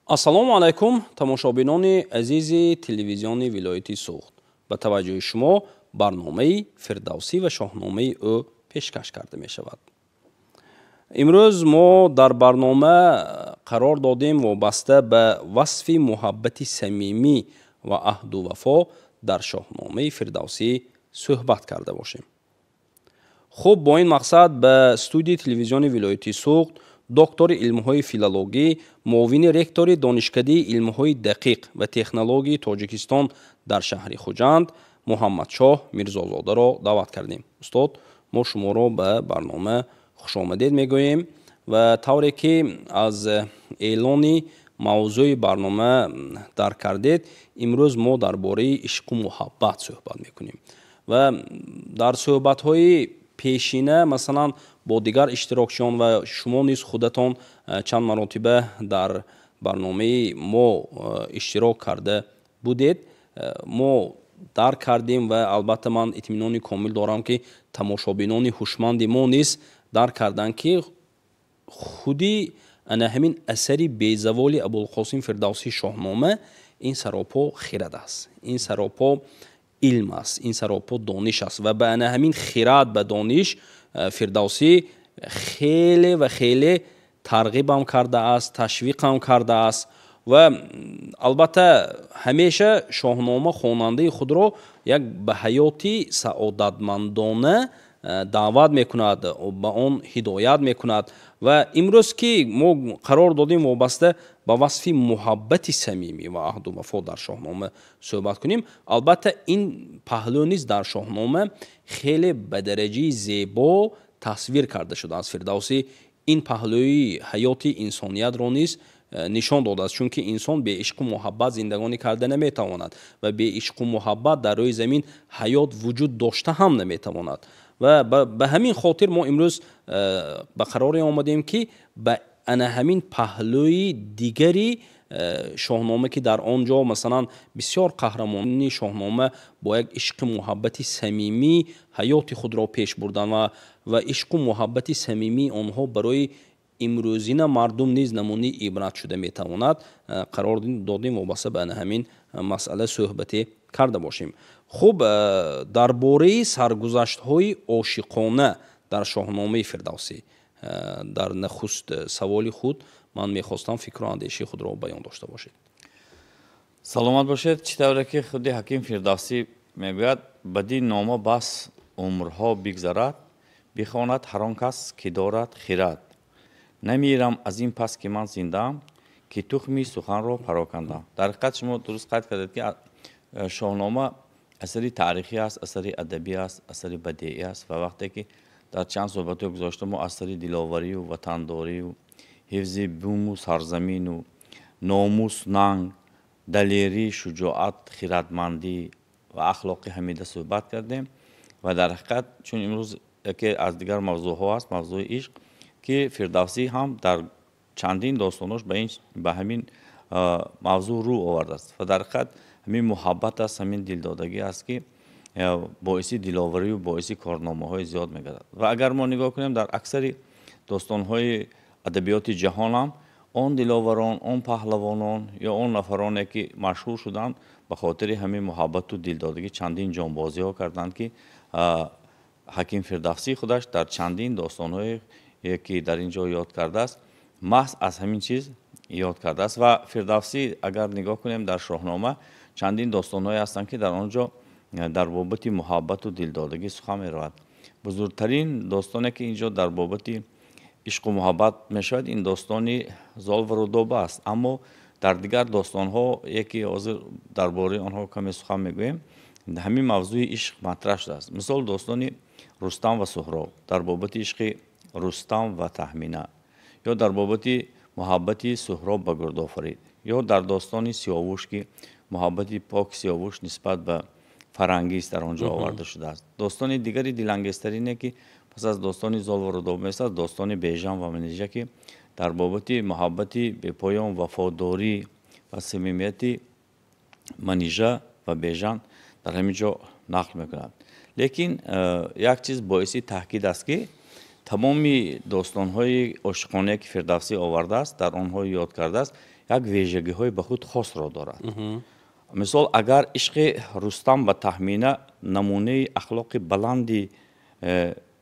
Ассалому алайкум, тамошобинони азизи телевизиони вилояти Суғд. Ба таваҷҷӯҳи шумо барномаи Фирдавсӣ ва шоҳномаи ӯ пешкаш карда мешавад. Имрӯз мо дар барнома қарор додем вобаста ба васфи муҳаббати самимӣ ва аҳду вафо дар шоҳномаи Фирдавсӣ суҳбат карда бошем. Хуб, бо ин мақсад ба студияи телевизиони вилояти Суғд доктори илмҳои филологӣ, муовини ректори Донишкадаи илмҳои дақиқ ва технологияи Тоҷикистон дар шаҳри Хуҷанд Муҳаммадшоҳ Мирзозодаро даъват кардем. Устод, мо шуморо ба барнома хушомадед мегӯем ва тавре ки аз эълони мавзӯи барнома дарк кардед, имрӯз мо дар бораи ишқу муҳаббат суҳбат мекунем ва дар суҳбатҳои пешина, масалан, бо дигар иштирокчиён ва шумо низ худатон чанд маротиба дар барномаи мо иштирок карда будед, мо дарк кардем ва албатта ман итминони комил дорам, ки тамошобинони ҳушманди мо низ дарк карданд, ки худи ана ҳамин асари безаволи Абулқосим Фирдавсӣ, Шоҳнома, ин саропо хирад аст, ин саропо илм аст, ин саропо дониш аст ва ба ана ҳамин хирад, ба дониш Фирдавсӣ хеле ва хеле тарғибам кардааст, ташвиқам кардааст ва албатта ҳамеша Шоҳнома хонандаи худро як ба ҳаёти саодатмандона даъват мекунад, ба он ҳидоят мекунад. Ва имрӯз ки мо қарор додем вобаста ба васфи муҳаббати самимӣ ва аҳду вафо дар Шоҳнома суҳбат кунем, албатта ин паҳлӯ низ дар Шоҳнома хеле ба дараҷаи зебо тасвир карда шудааст. Фирдавсӣ ин паҳлӯи ҳаёти инсониятро низ нишон додааст, чунки инсон бе ишқу муҳаббат зиндагонӣ карда наметавонад ва бе ишқу муҳаббат дар рӯи замин ҳаёт вуҷуд дошта ҳам наметавонад. Ва ба ҳамин хотир мо имрӯз ба қароре омадем, ки ба ана ҳамин паҳлӯи дигари Шоҳнома, ки дар он ҷо, масалан, бисёр қаҳрамони Шоҳнома бо як ишқи муҳаббати самимӣ ҳаёти худро пеш бурданд ва ишқу муҳаббати самимии онҳо барои имрӯзина мардум низ намунаи ибрат шуда метавонад, қарор додем вобаста ба ана ҳамин масъала суҳбате карда бошем. Хуб, дар бораи саргузаштҳои ошиқона дар Шоҳномаи Фирдавсӣ дар нахуст саволи худ ман мехостам фикру андешаи худро баён дошта бошед. Саломат бошед. Чӣ тавре ки худи ҳаким Фирдавсӣ мегӯяд: «Бадин нома бас умрҳо бигзарад, бихонад ҳар он кас, ки дорад хирад. Намирам аз ин пас, ки ман зиндаам, ки тухми суханро парокандам». Дар ҳақиқат, шумо дуруст қайд кардед, ки Шоҳнома асари таърихӣ аст, асари адабӣ аст, асари бадеӣ аст. Ва вақте ки дар чанд суҳбатҳои гузошта мо асари диловарию ватандорию ҳифзи буму сарзамину номус, нанг, далерӣ, шуҷоат, хиратмандӣ ва ахлоқи ҳамида суҳбат кардем ва дар ҳақиқат, чун имрӯз яке аз дигар мавзӯъҳо аст мавзӯи ишқ, ки Фирдавсӣ ҳам дар чандин достонош ба ҳамин мавзӯъ рӯ овардааст. Ва дар ҳақиқат ҳамин муҳаббат аст, ҳамин дилдодагӣ аст, ки боиси диловарию боиси корномаҳои зиёд мегардад. Ва агар мо нигоҳ кунем, дар аксари достонҳои адабиёти ҷаҳонам он диловарон, он паҳлавонон ё он нафароне, ки машҳур шуданд, ба хотири ҳамин муҳаббату дилдодагӣ чандин ҷонбозиҳо карданд, ки ҳаким Фирдавсӣ худаш дар чандин достонҳое, ки дар ин ҷо ёд кардааст, маҳз аз ҳамин чиз ёд кардааст. Ва Фирдавсӣ, агар нигоҳ кунем, дар Шоҳнома чандин достонҳое ҳастанд, ки дар он ҷо дар бобати муҳаббату дилдодагӣ сухан меравад. Бузургтарин достоне, ки ин ҷо дар бобати ишқу муҳаббат мешавад, ин достони Зол ва Рудоба аст. Аммо дар дигар достонҳо, яке ҳозир дар бораи онҳо каме сухан мегӯем, ҳамин мавзӯи ишқ матраҳ шудааст. Мисол, достони Рустам ва Суҳроб дар бобати ишқи Рустам ва Таҳмина ё дар бобати муҳаббати Суҳроб ба Гурдофарид, ё дар достони Сиёвуш, ки муҳаббати пок Сиёвуш нисбат ба Фарангиз дар он ҷо оварда шудааст. Достони дигари дилангезтарине, ки пас аз достони Зол ва Рудоба меистад, достони Бежан ва Манижа, ки дар бобати муҳаббати бепоён, вафодорӣ ва самимияти Манижа ва Бежан дар ҳамин ҷо нақл мекунад. Лекин як чиз боиси таъкид аст, ки тамоми достонҳои ошиқонае, ки Фирдавсӣ овардааст, дар онҳо ёд кардааст, як вижагиҳои ба худ хосро дорад. Мисол, агар ишқи Рустам ба Таҳмина намунаи ахлоқи баланди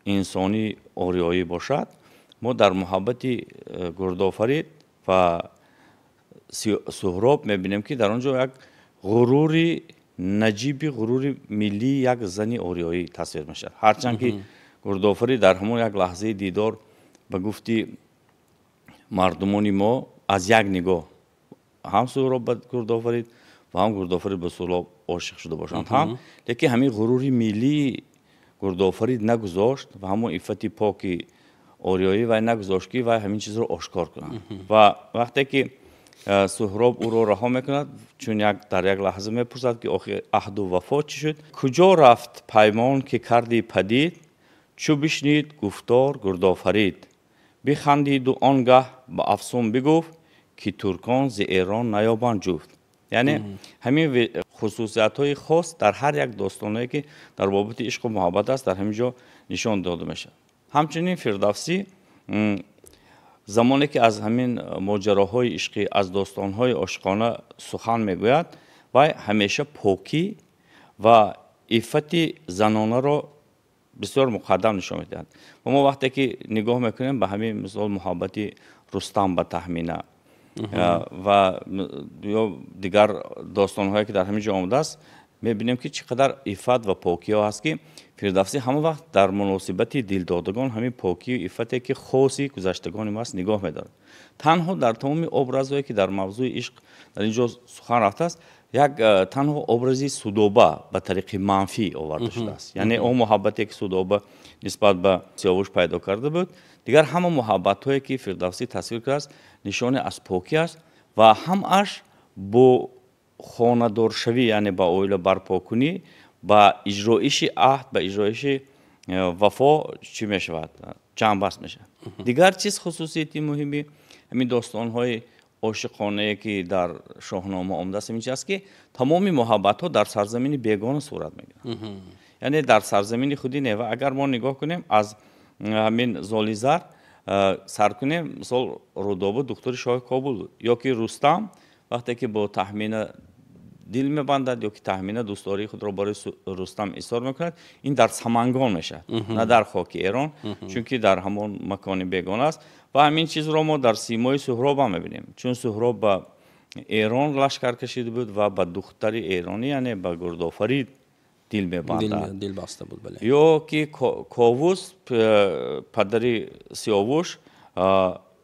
инсонии ориёӣ бошад, мо дар муҳаббати Гурдофарид ва Суҳроб мебинем, ки дар он ҷо як ғурури наҷиби, ғурури миллии як зани ориёӣ тасвир мешавад. Ҳарчанд ки Гурдофарид дар ҳамон як лаҳзаи дидор, ба гуфти мардумони мо, аз як нигоҳ ҳам Суҳроб ба Гурдофарид ва ҳам Гурдофарид ба Суҳроб ошиқ шуда бошанд ҳам, лекин ҳамин ғурури миллии Гурдофарид нагузошт ва ҳамон иффати поки ориёӣ вай нагузошт, ки вай ҳамин чизро ошкор кунад. Ва вақте ки Суҳроб ӯро раҳо мекунад, чун дар як лаҳза мепурсад, ки охир аҳду вафо чӣ шуд, куҷо рафт паймон, ки карди падид, чу бишнид гуфтор Гурдофарид, бихандиду он гаҳ ба афсун бигуфт, ки туркон зи Эрон наёбанд ҷуфт. Яъне ҳамин хусусиятҳои хос дар ҳар як достоное, ки дар бобати ишқу муҳаббат аст, дар ҳамин ҷо нишон дода мешавад. Ҳамчунин Фирдавсӣ замоне ки аз ҳамин моҷароҳои ишқӣ, аз достонҳои ошиқона сухан мегӯяд, вай ҳамеша покӣ ва иффати занонаро бисёр муқаддам нишон медиҳад. Ва мо вақте ки нигоҳ мекунем ба ҳамин, мисол, муҳаббати Рустам ба Таҳмина ва ё дигар достонҳое, ки дар ҳамин ҷо омадааст, мебинем, ки чӣ қадар иффат ва покиҳо ҳаст, ки Фирдавсӣ ҳама вақт дар муносибати дилдодагон ҳамин покию иффате, ки хоси гузаштагони мо аст, нигоҳ медорад. Танҳо дар тамоми образҳое, ки дар мавзӯи ишқ дар ин ҷо сухан рафтааст, як танҳо образи Судоба ба тариқи манфӣ оварда шудааст, яъне он муҳаббате, ки Судоба нисбат ба Сиёвуш пайдо карда буд. Дигар ҳама муҳаббатҳое, ки Фирдавсӣ тасвир кардааст, нишоне аз покӣ аст ва ҳамааш бо хонадоршавӣ, яъне ба оила барпокунӣ, ба иҷроиши аҳд, ба иҷроиши вафо чӣ мешавад, ҷамъбаст мешавад. Дигар чиз, хусусияти муҳими ҳамин достонҳои ошиқонае, ки дар Шоҳнома омадааст, ҳамин чиз аст, ки тамоми муҳаббатҳо дар сарзамини бегона сурат мегиранд, яъне дар сарзамини худи не. Ва агар мо нигоҳ кунем, аз ҳамин Золизар сар кунем, мисол, Рудоба духтари шоҳи Кобул буд, ё ки Рустам вақте ки бо Таҳмина дил мебандад, ё ки Таҳмина дӯстдории худро барои Рустам изҳор мекунад, ин дар Самангон мешавад, на дар хоки Эрон, чунки дар ҳамон макони бегона аст. Ва ҳамин чизро мо дар симои Суҳроб ҳам мебинем, чун Суҳроб ба Эрон лашкар кашида буд ва ба духтари эронӣ, яъне ба Гурдофарид, дил мебандад. Дил баста буд, бале. Ё ки Ковус, падари Сиёвуш,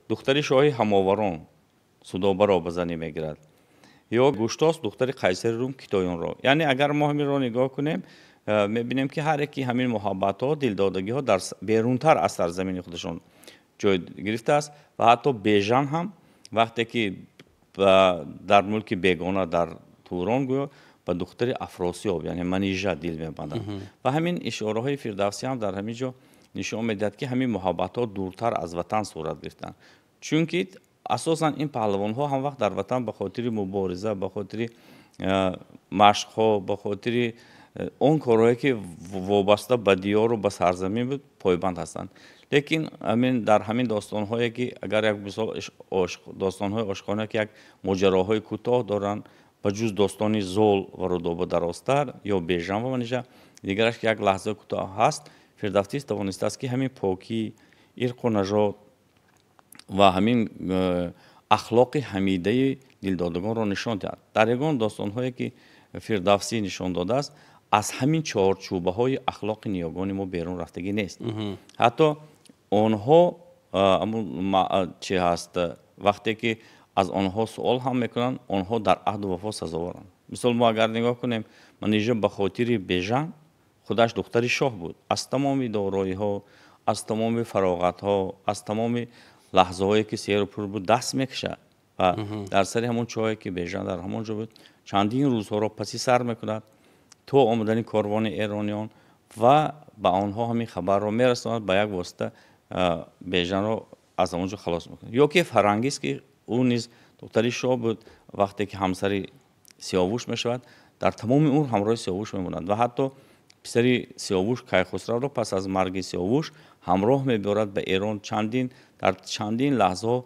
духтари шоҳи ҳамоварон Судобаро ба занӣ мегирад, ё Гуштосп духтари қайсари Рум Китоёнро. Яъне агар мо ҳаминро нигоҳ кунем, мебинем, ки ҳар яки ҳамин муҳаббатҳо, дилдодагиҳо дар берунтар аз сарзамини худашон ҷой гирифтааст. Ва ҳатто Бежан ҳам вақте ки дар мулки бегона, дар Турон, гӯё ба духтари Афросиёб, яъне Манижа, дил мебандад. Ва ҳамин ишораҳои Фирдавсӣ ҳам дар ҳамин ҷо нишон медиҳад, ки ҳамин муҳаббатҳо дуртар аз ватан сурат гирифтанд, чунки асосан ин паҳлавонҳо ҳам вақт дар ватан ба хотири мубориза, ба хотири машқҳо, ба хотири он корҳое, ки вобаста ба диёру ба сарзамин буд, пойбанд ҳастанд. Лекин ҳамин дар ҳамин достонҳое, ки агар як мисол, достонҳои ошиқона, ки як моҷароҳои кӯтоҳ доранд, ба ҷуз достони Зол ва Рудоба дарозтар ё Бежан ва Манижа, дигараш ки як лаҳза кӯтоҳ ҳаст, Фирдавсӣ тавонистааст, ки ҳамин покӣ, ирқу нажод ва ҳамин ахлоқи ҳамидаи дилдодагонро нишон диҳад. Дар ягон достонҳое, ки Фирдавсӣ нишон додааст, аз ҳамин чорчӯбаҳои ахлоқи ниёгони мо берун рафтагӣ нест. Ҳатто онҳо чи ҳаст, вақте ки аз онҳо суол ҳам мекунанд, онҳо дар аҳду вафо сазоворанд. Мисол, мо агар нигоҳ кунем, Манижа ба хотири Бежан, худаш духтари шоҳ буд, аз тамоми дороиҳо, аз тамоми фароғатҳо, аз тамоми лаҳзаҳое, ки серу пур буд, даст мекашад ва дар сари ҳамон чоҳе, ки Бежан дар ҳамон ҷо буд, чандин рӯзҳоро паси сар мекунад то омадани корвони эрониён ва ба онҳо ҳамин хабарро мерасонад, ба як восита Бежанро аз ҳамон ҷо халос мекунад. Ё ки Фарангиз, ки ӯ низ духтари шоҳ буд, вақте ки ҳамсари Сиёвуш мешавад, дар тамоми умр ҳамроҳи Сиёвуш мемонад ва ҳатто писари Сиёвуш Кайхусравро пас аз марги Сиёвуш ҳамроҳ мебиёрад ба Эрон. Чандин дар чандин лаҳзаҳо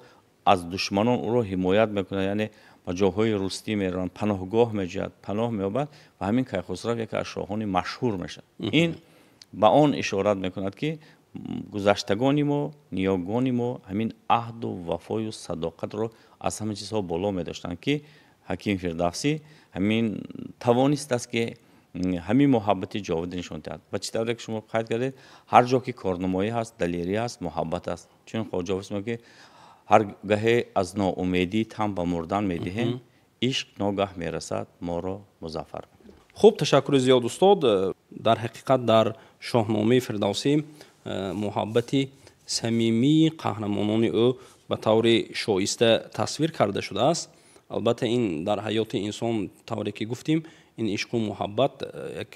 аз душманон ӯро ҳимоят мекунад, яъне ба ҷоҳои рустӣ мераванд, паноҳгоҳ меҷӯяд, паноҳ меёбад ва ҳамин Кайхусрав яке аз шоҳони машҳур мешавад. Ин ба он ишорат мекунад, ки гузаштагони мо, ниёгони мо ҳамин аҳду вафою садоқатро аз ҳама чизҳо боло медоштанд, ки Ҳаким Фирдавсӣ ҳамин тавонистааст, ки ҳамин муҳаббати ҷовидӣ нишон диҳад. Ва чӣ тавре ки шумо қайд кардед, ҳар ҷо ки корнамоӣ ҳаст, далерӣ ҳаст, муҳаббат аст. Чун Хоҷа Ҳофиз мегӯяд, ки ҳар гаҳе аз ноумедӣ тан ба мурдан медиҳем, ишқ ногаҳ мерасад, моро музаффар мекунад. Хуб, ташаккури зиёд, устод. Дар ҳақиқат дар Шоҳномаи Фирдавсӣ муҳаббати самимии қаҳрамонони ӯ ба таври шоиста тасвир карда шудааст. Албатта, ин дар ҳаёти инсон, тавре ки гуфтем, ин ишқу муҳаббат як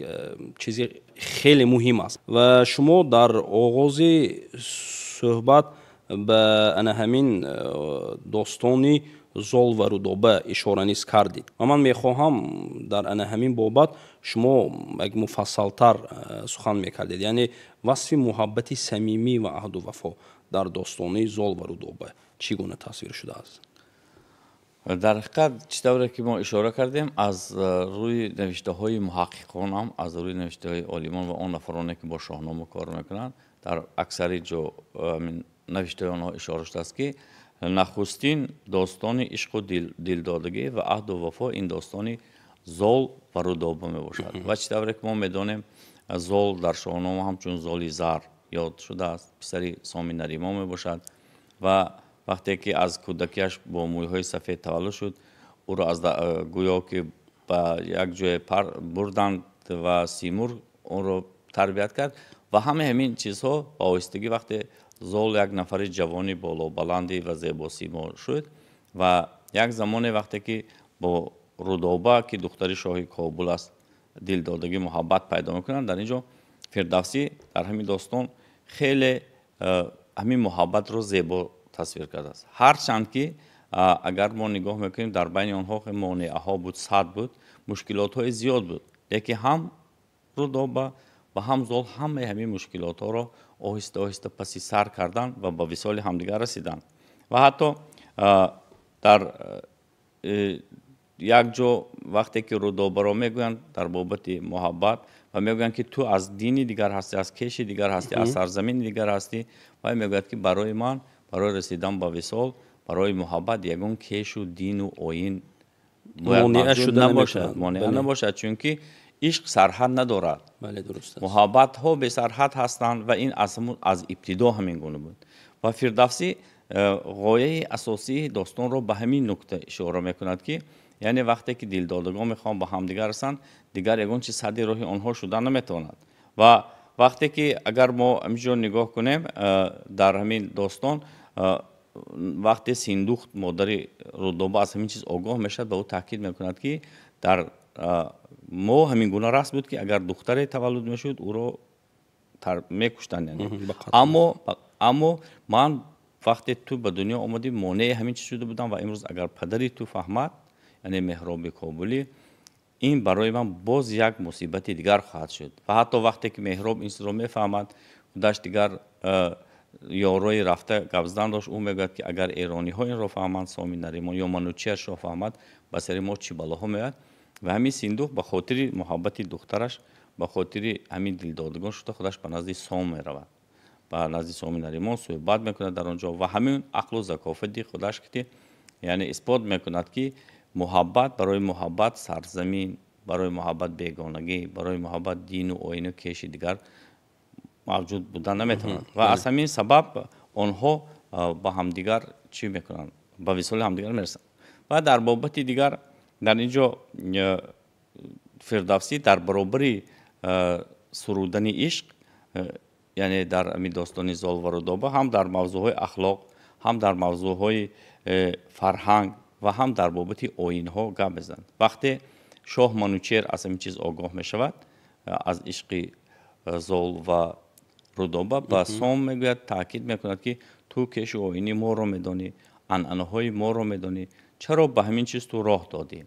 чизи хеле муҳим аст. Ва шумо дар оғози суҳбат ба ана ҳамин достони Зол ва Рудоба ишора низ кардед ва ман мехоҳам, дар ана ҳамин бобат шумо як муфассалтар сухан мекардед, яъне васфи муҳаббати самимӣ ва аҳду вафо дар достони Зол ва Рудоба чӣ гуна тасвир шудааст? Дар ҳақиқат, чӣ тавре ки мо ишора кардем, аз рӯи навиштаҳои муҳаққиқонам, аз рӯи навиштаҳои олимон ва он нафароне, ки бо Шоҳнома кор мекунанд, дар аксари ҷо навиштаҳои онҳо ишора шудааст, ки нахустин достони ишқу дилдодагӣ ва аҳду вафо ин достони Зол ва Рудоба мебошад. Ва чӣ тавре ки мо медонем, Зол дар Шоҳнома ҳамчун Золи Зар ёд шудааст, писари Соми Наримон мебошад ва вақте ки аз кӯдакиаш бо мӯйҳои сафед таваллуд шуд, ӯро аз гӯё ки ба як ҷое бурданд ва Симурғ онро тарбият кард ва ҳамаи ҳамин чизҳо ба оҳистагӣ, вақте Зол як нафари ҷавони болобаландӣ ва зебосимо шуд ва як замоне, вақте ки бо Рудоба, ки духтари шоҳи Кобул аст, дилдодагӣ, муҳаббат пайдо мекунанд, дар ин ҷо Фирдавсӣ дар ҳамин достон хеле ҳамин муҳаббатро зебо тасвир кардааст. Ҳарчанд ки агар мо нигоҳ мекунем, дар байни онҳо монеаҳо буд, сад буд, мушкилотҳои зиёд буд, лекин ҳам Рудоба ва ҳам Зол ҳамаи ҳамин мушкилотҳоро оҳиста оҳиста паси сар карданд ва ба висоли ҳамдигар расиданд. Ва ҳатто дар як ҷо, вақте ки Рудобаро мегӯянд дар бобати муҳаббат ва мегӯянд, ки ту аз дини дигар ҳастӣ, аз кеши дигар ҳастӣ, аз сарзамини дигар ҳастӣ, вай мегӯяд, ки барои ман, барои расидан ба висол, барои муҳаббат ягон кешу дину оин бояд мавҷуд набошад, монеа набошад, чунки ишқ сарҳад надорад. Муҳаббатҳо бесарҳад ҳастанд ва ин аз ибтидо ҳамин гуна буд. Ва Фирдавсӣ ғояи асосии достонро ба ҳамин нукта ишора мекунад, ки яъне вақте ки дилдодагон мехоҳанд ба ҳамдигар расанд, дигар ягон чиз садди роҳи онҳо шуда наметавонад. Ва вақте ки агар мо ҳаминҷо нигоҳ кунем, дар ҳамин достон, вақте Синдухт, модари Рудоба, аз ҳамин чиз огоҳ мешавад, ба ӯ таъкид мекунад, ки дар мо ҳамин гуна расм буд, ки агар духтаре таваллуд мешуд, ӯро мекуштанд. Аммо ман, вақте ту ба дунё омадӣ, монеи ҳамин чиз шуда будам ва имрӯз агар падари ту фаҳмад, яъне Меҳроби Кобулӣ, ин барои ман боз як мусибати дигар хоҳад шуд. Ва ҳатто вақте ки Меҳроб ин чизро мефаҳмад, худаш дигар ёрои рафта гапзадан дошт, ӯ мегӯяд, ки агар эрониҳо инро фаҳманд, Соми Наримон ё Манучиашро фаҳмад, ба сари мо чӣ балоҳо меояд. Ва ҳамин Синдуқ ба хотири муҳаббати духтараш, ба хотири ҳамин дилдодагон шуда, худаш ба назди Сом меравад, ба назди Соми Наримон суҳбат мекунад дар он ҷо ва ҳамин ақлу закофати худаш ки, яъне исбот мекунад, ки муҳаббат, барои муҳаббат сарзамин, барои муҳаббат бегонагӣ, барои муҳаббат дину оину кеши дигар мавҷуд буда наметавонад. Ва аз ҳамин сабаб онҳо ба ҳамдигар чӣ мекунанд? Ба висоли ҳамдигар мерасанд. Ва дар бобати дигар дар ин ҷо Фирдавсӣ дар баробари сурудани ишқ, яъне дар ҳамин достони Зол ва Рудоба, ҳам дар мавзӯъҳои ахлоқ, ҳам дар мавзӯъҳои фарҳанг ва ҳам дар бобати оинҳо гап мезанад. Вақте шоҳ Манучер аз ҳамин чиз огоҳ мешавад, аз ишқи Зол ва Рудоба, ба Сом мегӯяд, таъкид мекунад, ки ту кешу оини моро медонӣ, анъанаҳои моро медонӣ, чаро ба ҳамин чиз ту роҳ додӣ?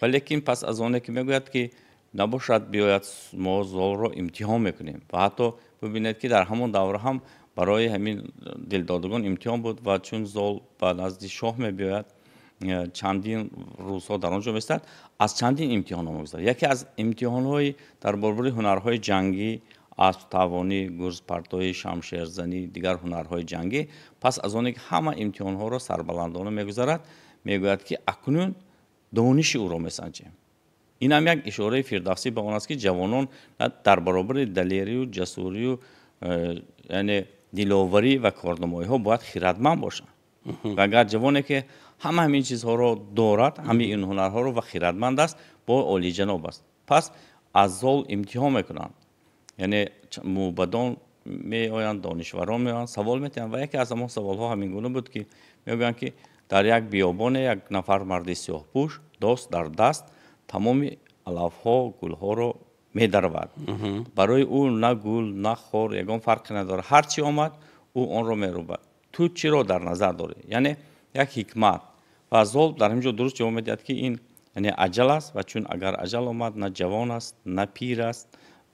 Ва лекин пас аз оне ки мегӯяд, ки набошад, биёяд, мо Золро имтиҳон мекунем. Ва ҳатто бибинед, ки дар ҳамон давра ҳам Барои ҳамин дилдодагон имтиҳон буд ва чун Зол ба назди шоҳ мебиёяд, чандин рӯзҳо дар он ҷо меистад, аз чандин имтиҳонҳо мегузарад. Яке аз имтиҳонҳои дар баробари ҳунарҳои ҷангӣ, асптавонӣ, гурзпартоӣ, шамшерзанӣ, дигар ҳунарҳои ҷангӣ, пас аз оне ки ҳама имтиҳонҳоро сарбаландона мегузарад, мегӯяд ки акнун дониши ӯро месанҷем. Ин ҳам як ишораи Фирдавсӣ ба он аст, ки ҷавонон дар баробари далерию ҷасурию яъне диловарӣ ва корнамоиҳо бояд хирадманд бошанд. Ва агар ҷавоне ки ҳама ҳамин чизҳоро дорад, ҳамаи ин ҳунарҳоро ва хирадманд аст, бо олиҷаноб аст. Пас аз Зол имтиҳон мекунанд. Яъне мӯбадон меоянд, донишварон меоянд, савол метиҳанд ва яке аз ҳамон саволҳо ҳамин гуна буд, ки мегӯянд, ки дар як биёбоне як нафар марди сиёҳпӯш дост дар даст тамоми алафҳо, гулҳоро медарвад. Барои ӯ на гул, на хор, ягон фарқе надорад. Ҳар чӣ омад, ӯ онро мерӯбад. Ту чиро дар назар дорӣ? Яъне як ҳикмат. Ва Зол дар ҳамин ҷо дуруст ҷавоб медиҳад, ки ин яъне аҷал аст ва чун агар аҷал омад, на ҷавон аст, на пир аст.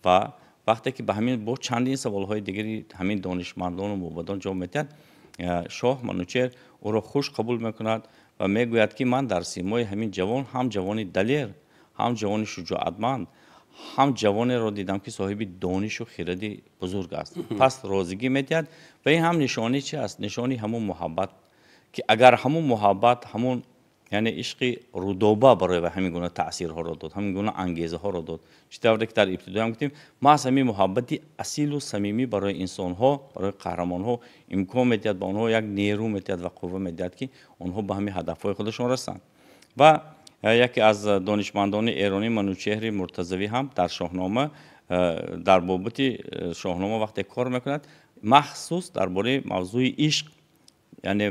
Ва вақте ки ба ҳамин бо чандин саволҳои дигари ҳамин донишмандону мӯбадон ҷавоб медиҳад, шоҳ Манучер ӯро хуш қабул мекунад ва мегӯяд, ки ман дар симои ҳамин ҷавон ҳам ҷавони далер, ҳам ҷавони шуҷоатманд, ҳам ҷавонеро дидам, ки соҳиби донишу хиради бузург аст. Пас розигӣ медиҳад ва ин ҳам нишони чи аст? Нишони ҳамун муҳаббат, ки агар ҳамун муҳаббат, ҳамун яъне ишқи Рудоба барои вай ҳамин гуна таъсирҳоро дод, ҳамин гуна ангезаҳоро дод. Чӣ тавре ки дар ибтидоям гуфтем, маҳз ҳамин муҳаббати асилу самимӣ барои инсонҳо, барои қаҳрамонҳо имкон медиҳад, ба онҳо як нерӯ медиҳад ва қувва медиҳад, ки онҳо ба ҳамин ҳадафҳои худашон расанд. Ва яке аз донишмандони эронӣ Манучеҳри Муртазавӣ ҳам дар Шоҳнома, дар бобати Шоҳнома вақте кор мекунад, махсус дар бораи мавзӯи ишқ, яъне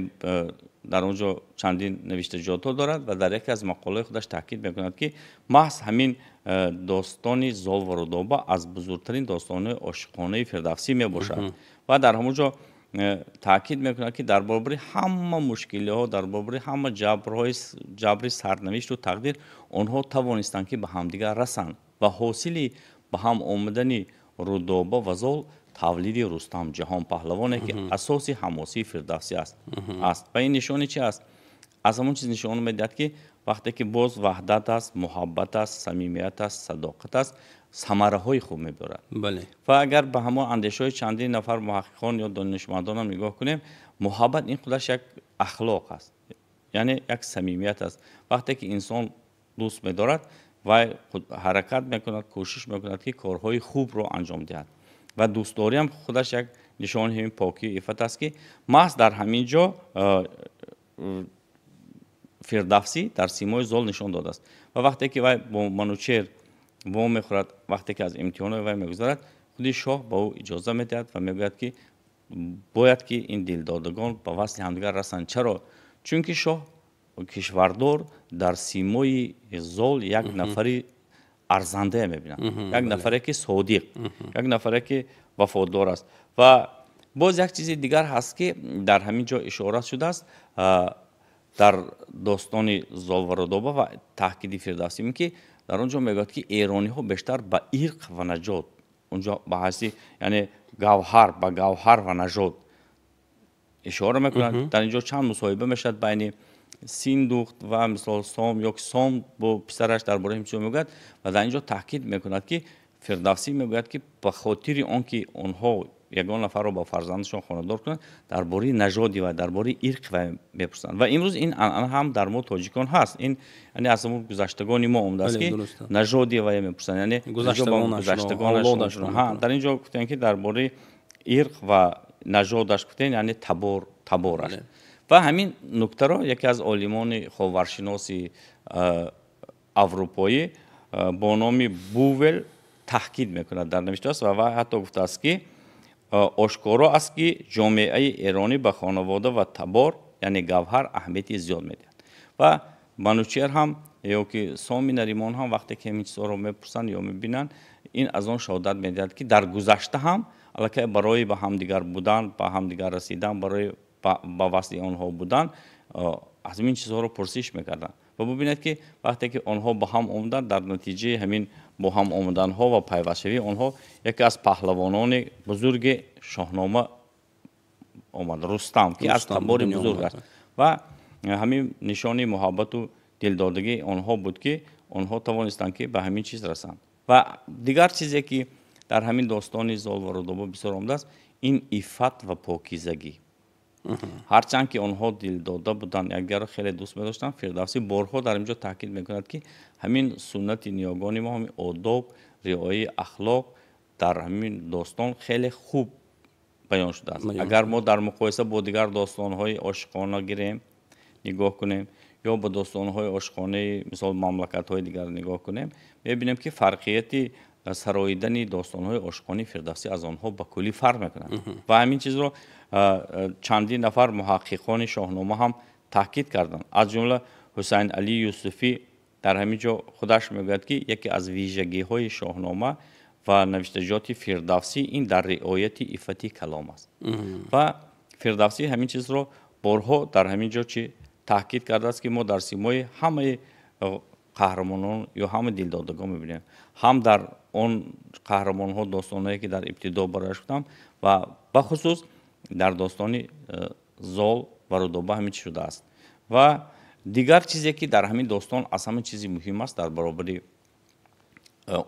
дар он ҷо чандин навиштаҷотҳо дорад ва дар яке аз мақолаҳои худаш таъкид мекунад, ки маҳз ҳамин достони Зол ва Рудоба аз бузургтарин достонҳои ошиқонаи Фирдавсӣ мебошад. Ва дар ҳамон ҷо таъкид мекунад, ки дар баробари ҳама мушкилиҳо, дар баробари ҳама ҷабри сарнавишту тақдир онҳо тавонистанд, ки ба ҳамдигар расанд ва ҳосили ба ҳам омадани Рудоба ва Зол тавлиди Рустам ҷаҳон паҳлавоне, ки асоси ҳамосии Фирдавсӣ аст. Ва ин нишони чи аст? Аз ҳамон чиз нишон медиҳад, ки вақте ки боз ваҳдат аст, муҳаббат аст, самимият аст, садоқат аст, самараҳои хуб мебарад. Ва агар ба ҳамон андешаҳои чандин нафар муҳаққиқон ё донишмандонам нигоҳ кунем, муҳаббат ин худаш як ахлоқ аст, яъне як самимият аст. Вақте ки инсон дӯст медорад, вай ҳаракат мекунад, кӯшиш мекунад, ки корҳои хубро анҷом диҳад. Ва дӯстдориам худаш як нишони ҳамин покию иффат аст, ки маҳз дар ҳамин ҷо Фирдавсӣ дар симои Зол нишон додааст. Ва вақте ки вай бо Манучер вомехӯрад, вақте ки аз имтиҳонҳои вай мегузарад, худи шоҳ ба ӯ иҷоза медиҳад ва мегӯяд, ки бояд ки ин дилдодагон ба васли ҳамдигар расанд. Чаро? Чунки шоҳ кишвардор дар симои Зол як нафари арзандае мебинад, як нафаре ки содиқ, як нафаре ки вафодор аст. Ва боз як чизи дигар ҳаст, ки дар ҳамин ҷо ишора шудааст дар достони Зол ва Рудоба ва таъкиди Фирдавсӣ, ин ки дар он ҷо мегӯяд, ки эрониҳо бештар ба ирқ ва наҷот, он ҷо ба ҳайси яъне гавҳар, ба гавҳар ва нажод ишора мекунанд. Дар ин ҷо чанд мусоҳиба мешавад байни Синдухт ва мисол Сом ё ки Сом бо писараш дар бораи ҳамин чизо мегӯяд ва дар ин ҷо таъкид мекунад, ки Фирдавсӣ мегӯяд, ки ба хотири он ки онҳо ягон нафарро ба фарзандашон хонадор кунанд, дар бораи нажоди вай, дар бораи ирқи вай мепурсанд. Ва имрӯз ин анъана ҳам дар мо тоҷикон ҳаст. Ин яъне аз ҳамон гузаштагони мо омадааст, ки нажоди вай мепурсанд, яъне гузаштагонаш. Дар ин ҷо гуфтем, ки дар бораи ирқ ва нажодаш гуфтем, яъне табораш. Ва ҳамин нуктаро яке аз олимони ховаршиноси аврупоӣ бо номи Бувел таҳкид мекунад дар навиштааст ва вай ҳатто гуфтааст, ки ошкоро аст, ки ҷомеаи эронӣ ба хонавода ва табор, яъне гавҳар, аҳамияти зиёд медиҳад. Ва Манучер ҳам ё ки Соми Наримон ҳам вақте ки ҳамин чизҳоро мепурсанд ё мебинанд, ин аз он шаҳодат медиҳад, ки дар гузашта ҳам аллакай барои ба ҳамдигар будан, ба ҳамдигар расидан, барои ба васли онҳо будан аз ҳамин чизҳоро пурсиш мекарданд. Ва бубинед, ки вақте ки онҳо ба ҳам омаданд, дар натиҷаи ҳамин бо ҳам омаданҳо ва пайвастшавии онҳо яке аз паҳлавонони бузурги Шоҳнома омад Рустам, ки аз табори бузург аст. Ва ҳамин нишони муҳаббату дилдодагии онҳо буд, ки онҳо тавонистанд, ки ба ҳамин чиз расанд. Ва дигар чизе, ки дар ҳамин достони Зол ва Рудоба бисёр омадааст, ин иффат ва покизагӣ. Ҳарчанд ки онҳо дилдода буданд, якдигарро хеле дӯст медоштанд, Фирдавсӣ борҳо дар ин ҷо таъкид мекунад, ки ҳамин суннати ниёгони мо, ҳамин одоб, риояи ахлоқ дар ҳамин достон хеле хуб баён шудааст. Агар мо дар муқоиса бо дигар достонҳои ошиқона гирем, нигоҳ кунем, ё ба достонҳои ошиқонаи мисол мамлакатҳои дигар нигоҳ кунем, мебинем, ки фарқияти сароидани достонҳои ошиқонии Фирдавсӣ аз онҳо ба куллӣ фарқ мекунад. Ва ҳамин чизро чандин нафар муҳаққиқони Шоҳнома ҳам таъкид карданд. Аз ҷумла Ҳусайн Али Юсуфӣ дар ҳамин ҷо худаш мегӯяд, ки яке аз вижагиҳои Шоҳнома ва навиштаҷоти Фирдавсӣ ин дар риояти иффати калом аст. Ва Фирдавсӣ ҳамин чизро борҳо дар ҳамин ҷо чӣ таъкид кардааст, ки мо дар симои ҳамаи қаҳрамонон ё ҳамаи дилдодагон мебинем, ҳам дар он қаҳрамонҳо достонҳое, ки дар ибтидо барояш гуфтам, ва бахусус дар достони Зол ва Рудоба ҳамин чиз шудааст. Ва дигар чизе, ки дар ҳамин достон аз ҳама чизи муҳим аст, дар баробари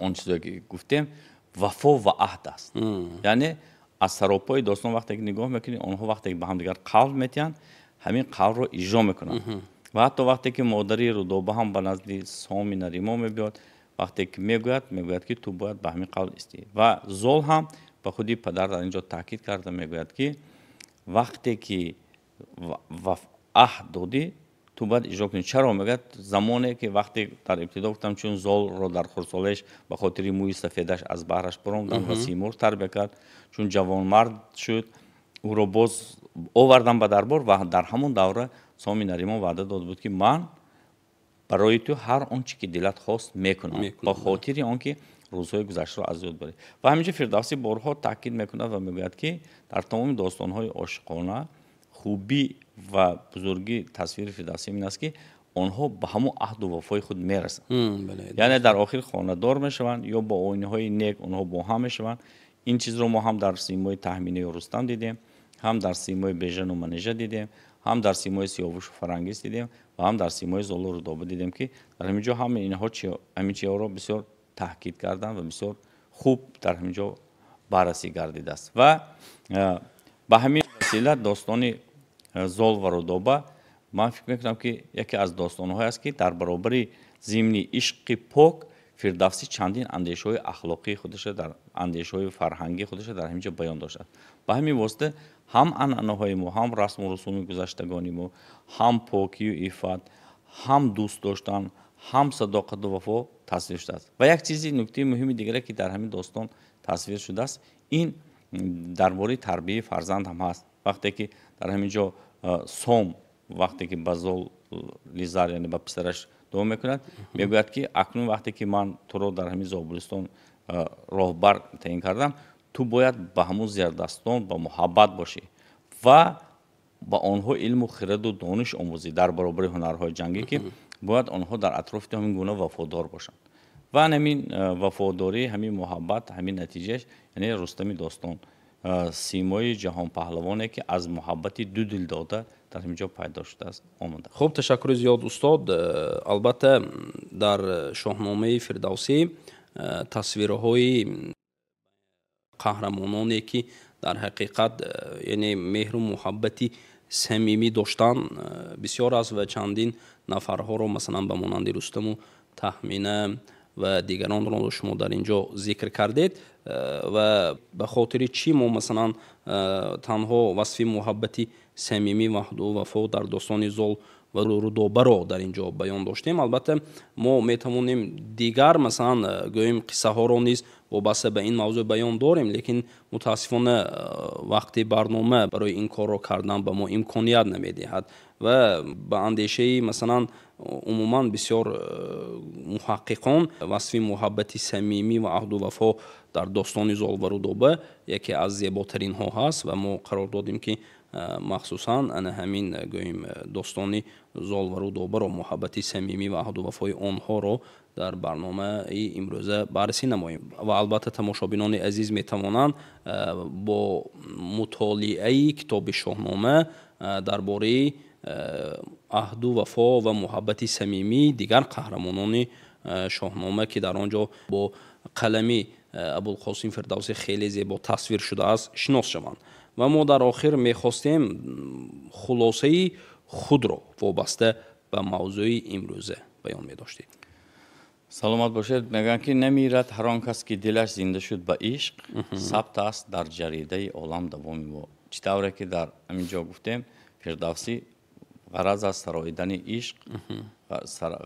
он чизое, ки гуфтем, вафо ва аҳд аст. Яъне аз саропои достон вақте ки нигоҳ мекунӣ, онҳо вақте ки ба ҳамдигар қавл метиҳанд, ҳамин қавлро иҷро мекунанд. Ва ҳатто вақте ки модари Рудоба ҳам ба назди Соми Наримон мебиёд, вақте ки мегӯяд, ки ту бояд ба ҳамин қавл истӣ. Ва Зол ҳам ба худи падар дар ин ҷо таъкид карда мегӯяд, ки вақте ки аҳд додӣ, ту бояд иҷро кунӣ. Чаро? Мегӯяд, замоне ки вақте дар ибтидо гуфтам, чун Золро дар хурдсолааш ба хотири мӯи сафедаш аз баҳраш баромаданд ва Симурғ тарбия кард, чун ҷавонмард шуд, ӯро боз овардам ба дарбор ва дар ҳамон давра Соми Наримон ваъда дод буд, ки ман барои ту ҳар он чӣ ки дилат хост мекунам, ба хотири он ки рӯзҳои гузаштаро аз ёд барӣ. Ва ҳаминҷо Фирдавсӣ борҳо таъкид мекунад ва мегӯяд, ки дар тамоми достонҳои ошиқона хубӣ ва бузургии тасвири Фирдавсӣ ин аст, ки онҳо ба ҳамон аҳду вафои худ мерасанд. Яъне дар охир хонадор мешаванд ё бо оинаҳои нек онҳо бо ҳам мешаванд. Ин чизро мо ҳам дар симои Таҳминаи Рустам дидем, ҳам дар симои Бежану Манижа дидем, ҳам дар симои Сиёвушу Фарангис дидем ва ҳам дар симои Золу Рудоба дидем, ки дар ҳамин ҷо ҳамаи инҳо ҳамин чизҳоро бисёр таъкид карданд ва бисёр хуб дар ҳамин ҷо баррасӣ гардидааст. Ва ба ҳамин васила достони Зол ва Рудоба ман фикр мекунам, ки яке аз достонҳое аст, ки дар баробари зимни ишқи пок Фирдавсӣ чандин андешаҳои ахлоқии худашро, дар андешаҳои фарҳангии худашро дар ҳамин ҷо баён доштааст. Ба ҳамин восита ҳам анъанаҳои мо, ҳам расму русуми гузаштагони мо, ҳам покию иффат, ҳам дӯст доштан, ҳам садоқату вафо тасвир шудааст. Ва як чизи нуктаи муҳими дигаре, ки дар ҳамин достон тасвир шудааст, ин дар бораи тарбияи фарзанд ҳам ҳаст. Вақте ки дар ҳамин ҷо Сом вақте ки ба Зол Лизар, яъне ба писараш дуо мекунад, мегӯяд, ки акнун вақте ки ман туро дар ҳамин Зобулистон роҳбар таъин кардам, ту бояд ба ҳамун зердастон ба муҳаббат бошӣ ва ба онҳо илму хираду дониш омӯзӣ дар баробари ҳунарҳои ҷангӣ, ки бояд онҳо дар атрофи ту ҳамин гуна вафодор бошанд. Ва ҳамин вафодорӣ, ҳамин муҳаббат, ҳамин натиҷааш, яъне Рустами достон, симои ҷаҳонпаҳлавоне, ки аз муҳаббати ду дилдода дар ҳамин ҷо пайдо шудааст, омада. Хуб, ташаккури зиёд, устод. Албатта, дар Шоҳномаи Фирдавсӣ тасвирҳои қаҳрамононе, ки дар ҳақиқат яъне меҳру муҳаббати самимӣ доштан, бисёр аст ва чандин нафарҳоро, масалан, ба монанди Рустаму Таҳмина ва дигаронро шумо дар ин ҷо зикр кардед. Ва ба хотири чӣ мо, масалан, танҳо васфи муҳаббати самимӣ ва аҳду вафо дар достони Зол ва Рудобаро дар ин ҷо баён доштем? Албатта, мо метавонем дигар, масалан, гӯем, қиссаҳоро низ вобаста ба ин мавзӯъ баён дорем, лекин мутаассифона вақти барнома барои ин корро кардан ба мо имконият намедиҳад. Ва ба андешаи, масалан, умуман бисёр муҳаққиқон, васфи муҳаббати самимӣ ва аҳду вафо дар достони Зол ва Рудоба яке аз зеботаринҳо ҳаст ва мо қарор додем, ки махсусан ана ҳамин, гӯем, достони Зол ва Рудобаро, муҳаббати самимӣ ва аҳду вафои онҳоро дар барномаи имрӯза баррасӣ намоем. Ва албатта тамошобинони азиз метавонанд бо мутолиаи китоби Шоҳнома дар бораи аҳду вафо ва муҳаббати самимии дигар қаҳрамонони Шоҳнома, ки дар он ҷо бо қалами Абулқосим Фирдавсӣ хеле зебо тасвир шудааст, шинос шаванд. Ва мо дар охир мехостем хулосаи худро вобаста ба мавзӯи имрӯза баён медоштед. Саломат бошед. Мегӯянд, ки намирад ҳар он кас, ки дилаш зинда шуд ба ишқ, сабт аст дар ҷаридаи олам давоми мо. Чӣ тавре ки дар ҳамин ҷо гуфтем, Фирдавсӣ ғараз аз сароидани ишқ,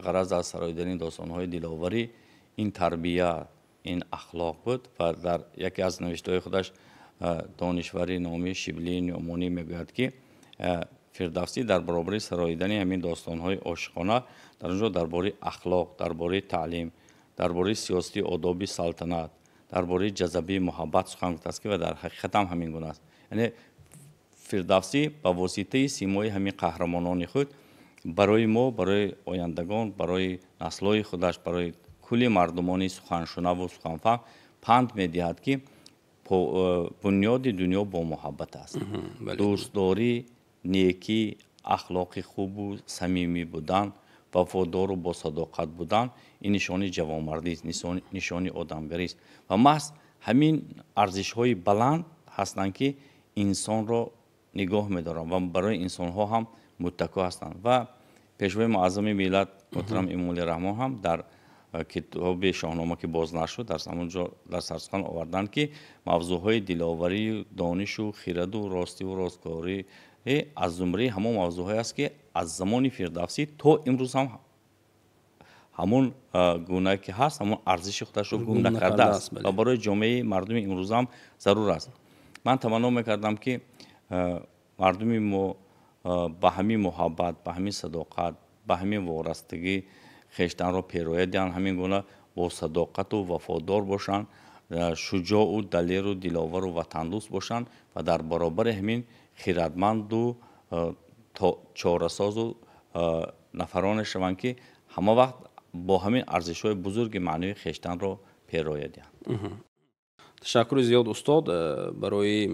ғараз аз сароидани достонҳои диловарӣ, ин тарбия, ин ахлоқ буд. Ва дар яке аз навиштаҳои худаш донишвари номи Шиблии Нуъмонӣ мегӯяд, ки Фирдавсӣ дар баробари сароидани ҳамин достонҳои ошиқона дар он ҷо дар бораи ахлоқ, дар бораи таълим, дар бораи сиёсати одоби салтанат, дар бораи ҷазабаи муҳаббат сухан гуфтааст, ки ва дар ҳақиқат ҳам ҳамин гуна аст. Яъне Фирдавсӣ ба воситаи симои ҳамин қаҳрамонони худ барои мо, барои ояндагон, барои наслҳои худаш, барои кулли мардумони суханшунаву суханфаҳм панд медиҳад, ки бунёди дунё бо муҳаббат аст. Дӯстдорӣ, некӣ, ахлоқи хубу самимӣ будан, вафодору босадоқат будан ин нишони ҷавонмардист, нишони одамгарист. Ва маҳз ҳамин арзишҳои баланд ҳастанд, ки инсонро нигоҳ медоранд ва барои инсонҳо ҳам муттако ҳастанд. Ва пешвои муаззами миллат муҳтарам Эмомалӣ Раҳмон ҳам дар китоби Шоҳнома, ки боз нашуд, дар ҳамон ҷо дар сарсухан оварданд, ки мавзӯъҳои диловарию донишу хираду ростиву росткорӣ аз зумраи ҳамон мавзӯъҳое аст, ки аз замони Фирдавсӣ то имрӯз ҳам ҳамон гуна ки ҳаст, ҳамон арзиши худашро гум накардааст ва барои ҷомеаи мардуми имрӯза ҳам зарур аст. Ман таманно мекардам, ки мардуми мо ба ҳамин муҳаббат, ба ҳамин садоқат, ба ҳамин ворастагӣ хештанро пероя диҳанд, ҳамин гуна бо садоқату вафодор бошанд, шуҷоу далеру диловару ватандӯст бошанд ва дар баробари ҳамин хирадманду чорасозу нафароне шаванд, ки ҳама вақт бо ҳамин арзишҳои бузурги маънавии хештанро пероя диҳанд. Ташаккури зиёд, устод, барои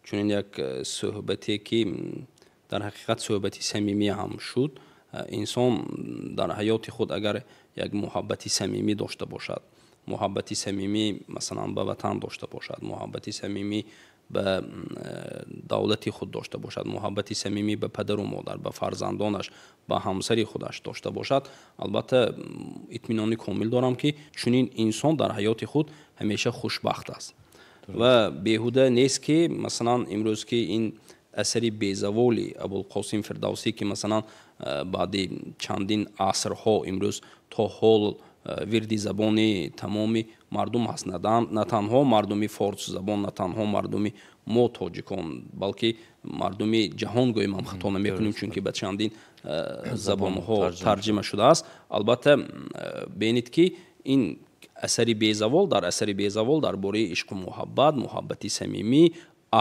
чунин як суҳбате, ки дар ҳақиқат суҳбати самимӣ ҳам шуд. Инсон дар ҳаёти худ агар як муҳаббати самимӣ дошта бошад, муҳаббати самимӣ масалан ба ватан дошта бошад, муҳаббати самимӣ ба давлати худ дошта бошад, муҳаббати самимӣ ба падару модар, ба фарзандонаш, ба ҳамсари худаш дошта бошад, албатта итминони комил дорам, ки чунин инсон дар ҳаёти худ ҳамеша хушбахт аст. Ва беҳуда нест, ки масалан имрӯз ки ин асари безаволи Абулқосим Фирдавсӣ, ки масалан баъди чандин асрҳо имрӯз то ҳол вирди забони тамоми мардум ҳаст, на танҳо мардуми форсзабон, на танҳо мардуми мо тоҷикон, балки мардуми ҷаҳон гӯем ҳам хато намекунем, чунки ба чандин забонҳо тарҷима шудааст. Албатта бинед, ки ин асари безавол дар асари безавол дар бораи ишқу муҳаббат, муҳаббати самимӣ,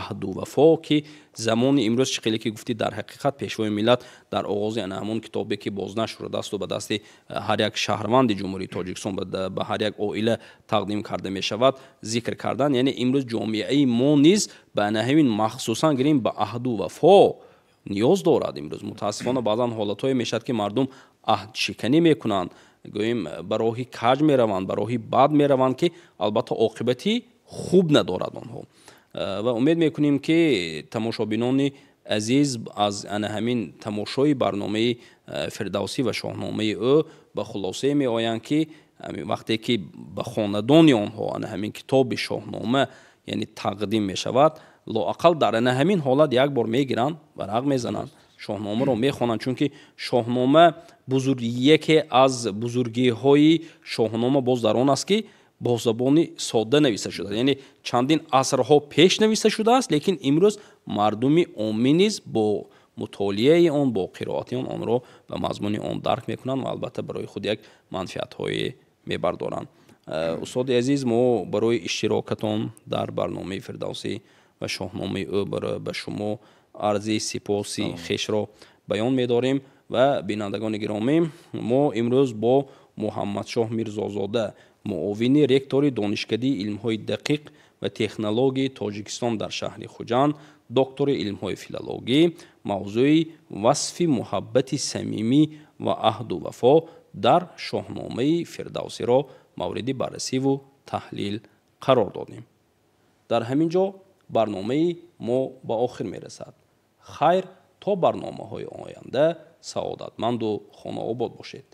аҳду вафо, ки замони имрӯз, чӣ хеле ки гуфтӣ, дар ҳақиқат пешвои миллат дар оғози ана ҳамон китобе, ки бознашр шудааст ба дасти ҳар як шаҳрванди Ҷумҳурии Тоҷикистон, ба ҳар як оила тақдим карда мешавад, зикр кардан, яъне имрӯз ҷомеаи мо низ ба ана ҳамин, махсусан гирем, ба аҳду вафо ниёз дорад. Имрӯз мутаассифона баъзан ҳолатҳое мешавад, ки мардум аҳдшиканӣ мекунанд, гӯем, ба роҳи каҷ мераванд, ба роҳи бад мераванд, ки албатта оқибати хуб надорад онҳо. Ва умед мекунем, ки тамошобинони азиз аз ана ҳамин тамошои барномаи Фирдавсӣ ва Шоҳномаи ӯ ба хулосае меоянд, ки вақте ки ба хонадони онҳо ана ҳамин китоби Шоҳнома, яъне, тақдим мешавад, лоақал дар ана ҳамин ҳолат як бор мегиранд, варақ мезананд, Шоҳномаро мехонанд, чунки Шоҳнома яке аз бузургиҳои Шоҳнома боз дар он аст, ки бо забони содда нависта шудааст, яъне чандин асрҳо пеш нависта шудааст, лекин имрӯз мардуми оммӣ низ бо мутолиаи он, бо қироати он онро ба мазмуни он дарк мекунанд ва албатта барои худ як манфиатҳое мебардоранд. Устоди азиз, мо барои иштирокатон дар барномаи Фирдавсӣ ва Шоҳномаи ӯ ба шумо арзи сипоси хешро баён медорем. Ва бинандагони гиромӣ, мо имрӯз бо Муҳаммадшоҳ Мирзозода, муовини ректори Донишкадаи илмҳои дақиқ ва технологияи Тоҷикистон дар шаҳри Хуҷанд, доктори илмҳои филологӣ, мавзӯи васфи муҳаббати самимӣ ва аҳду вафо дар Шоҳномаи Фирдавсиро мавриди баррасиву таҳлил қарор додем. Дар ҳамин ҷо барномаи мо ба охир мерасад. Хайр, то барномаҳои оянда саодатманду хонаобод бошед.